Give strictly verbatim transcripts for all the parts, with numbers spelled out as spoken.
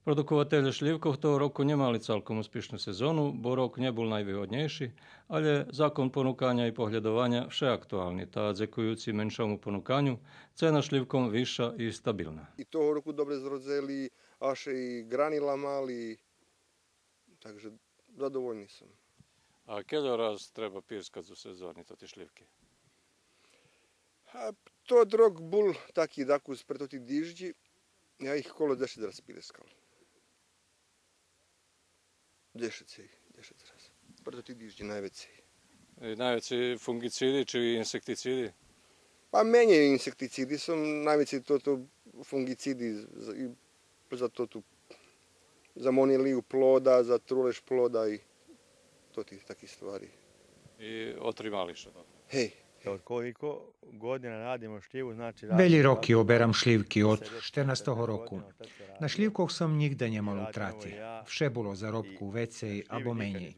Продукователє шлївкох того року нє мали цалком успишну сезону, бо рок нє бул найвигоднєйши, алє закон понуканя и поглєдованя вше актуални, та дзекуюци меншому понуканю, цена шлївком висша и стабилна. И того року добре зродзели, аж и гранила мали, так же задовольни сом. А кельо раз треба пирскац у сезони тоти шлївки? А тот рок бул таки дакус пре тоти диждї, я их коло дзешец раз пирскал. Дзешец, дзешец раз. Пре тоти диждї найвецей. И найвецей фунґициди чи инсектициди? Па менєй инсектициди сом, найвецей тото фунґициди за, и за тоту, за монилию плода, за трулеж плода и тоти таки ствари. И отримали ше. Гей. Од колико година радимо шлїву, значи... Велї роки оберам шлївки, од штернастого року. На шлївкох сом нїґда нє мал утрати. Вше було заробку вецей або менєй.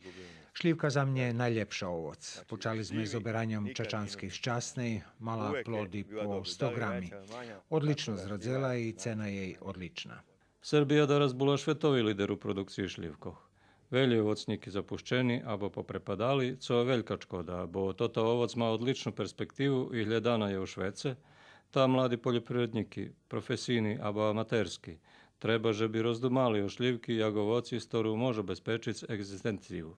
Шлївка за мнє найлєпша овоц. Почали зме з обераньом чачанскей щасней, мала плоди по сто грами. Одлично зродзела и цена єй одлична. Сербия дараз була шветови лидер у продукциї шлївкох. Велї овоцнїки запущени або попрепадали, цо велька шкода, бо тота овоц ма одличну перспективу и глєдана є у швеце, та млади польопривреднїки, професийни або аматерски, треба же би роздумали о шлївки як овоци з хтору можу безпечиц еґзистенцию.